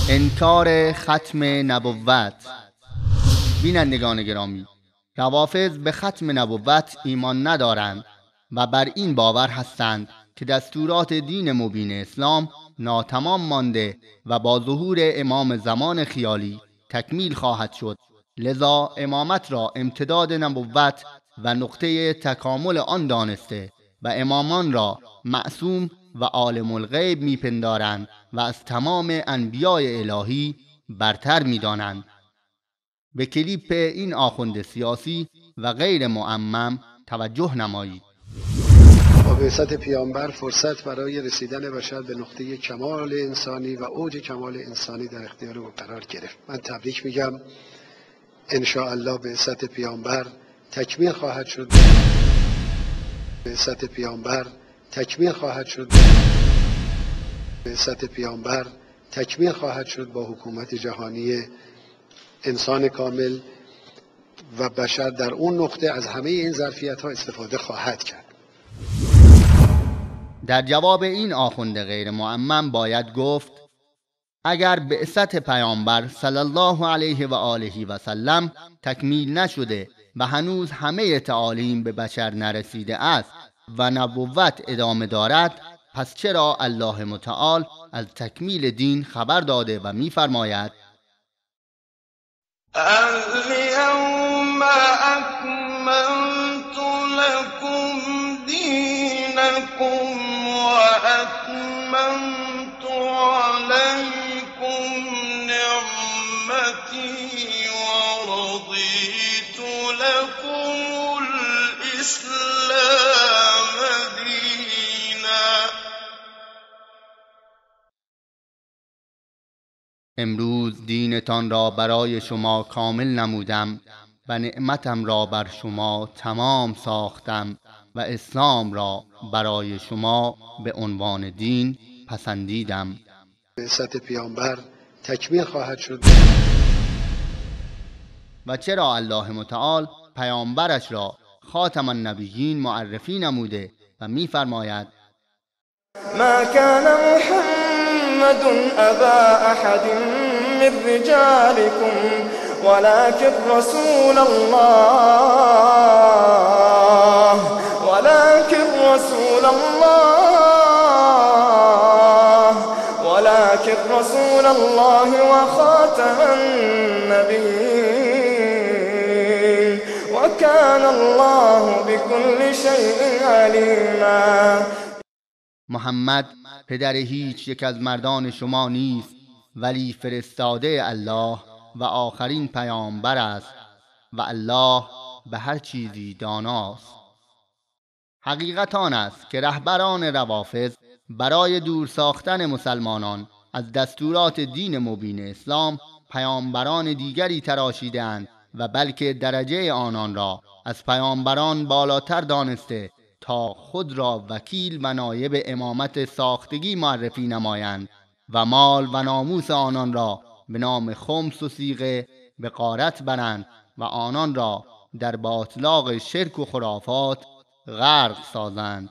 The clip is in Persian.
انکار ختم نبوت. بینندگان گرامی، روافض به ختم نبوت ایمان ندارند و بر این باور هستند که دستورات دین مبین اسلام ناتمام مانده و با ظهور امام زمان خیالی تکمیل خواهد شد. لذا امامت را امتداد نبوت و نقطه تکامل آن دانسته و امامان را معصوم و عالم الغیب میپندارند و از تمام انبیای الهی برتر میدانند. به کلیپ این آخوند سیاسی و غیر معمم توجه نمایید. با بعثت پیامبر فرصت برای رسیدن بشر به نقطه کمال انسانی و اوج کمال انسانی در اختیار او قرار گرفت. من تبریک میگم، انشاءالله بعثت پیامبر تکمیل خواهد شد. بعثت پیامبر تکمیل خواهد شد. بعثت پیامبر تکمیل خواهد شد با حکومت جهانی انسان کامل و بشر در اون نقطه از همه این ظرفیت‌ها استفاده خواهد کرد. در جواب این آخوند غیر معمم باید گفت اگر بعثت پیامبر صلی الله علیه و آله و سلم تکمیل نشده و هنوز همه تعالیم به بشر نرسیده است و نبوت ادامه دارد، پس چرا الله متعال از تکمیل دین خبر داده و می‌فرماید الیوم اکملت لکم دینکم و اتممت علیکم نعمتی و رضیت لکم الاسلام دینا. امروز دینتان را برای شما کامل نمودم و نعمتم را بر شما تمام ساختم و اسلام را برای شما به عنوان دین پسندیدم. بعثت پیامبر تکمیل خواهد شد. و چرا الله متعال پیامبرش را خاتم النبیین معرفی نموده و می‌فرماید ما کان محمد ابا احد من رجالكم ولكن رسول الله ولكن رسول الله ولكن رسول الله وخاتم النبيين وكان الله بكل شيء عليما. محمد پدر هیچ یک از مردان شما نیست، ولی فرستاده الله و آخرین پیامبر است و الله به هر چیزی داناست. حقیقت آن است که رهبران روافض برای دور ساختن مسلمانان از دستورات دین مبین اسلام پیامبران دیگری تراشیدند و بلکه درجه آنان را از پیامبران بالاتر دانسته تا خود را وکیل و نایب امامت ساختگی معرفی نمایند و مال و ناموس آنان را به نام خمس و صیغه به غارت برند و آنان را در باطلاق شرک و خرافات غرق سازند.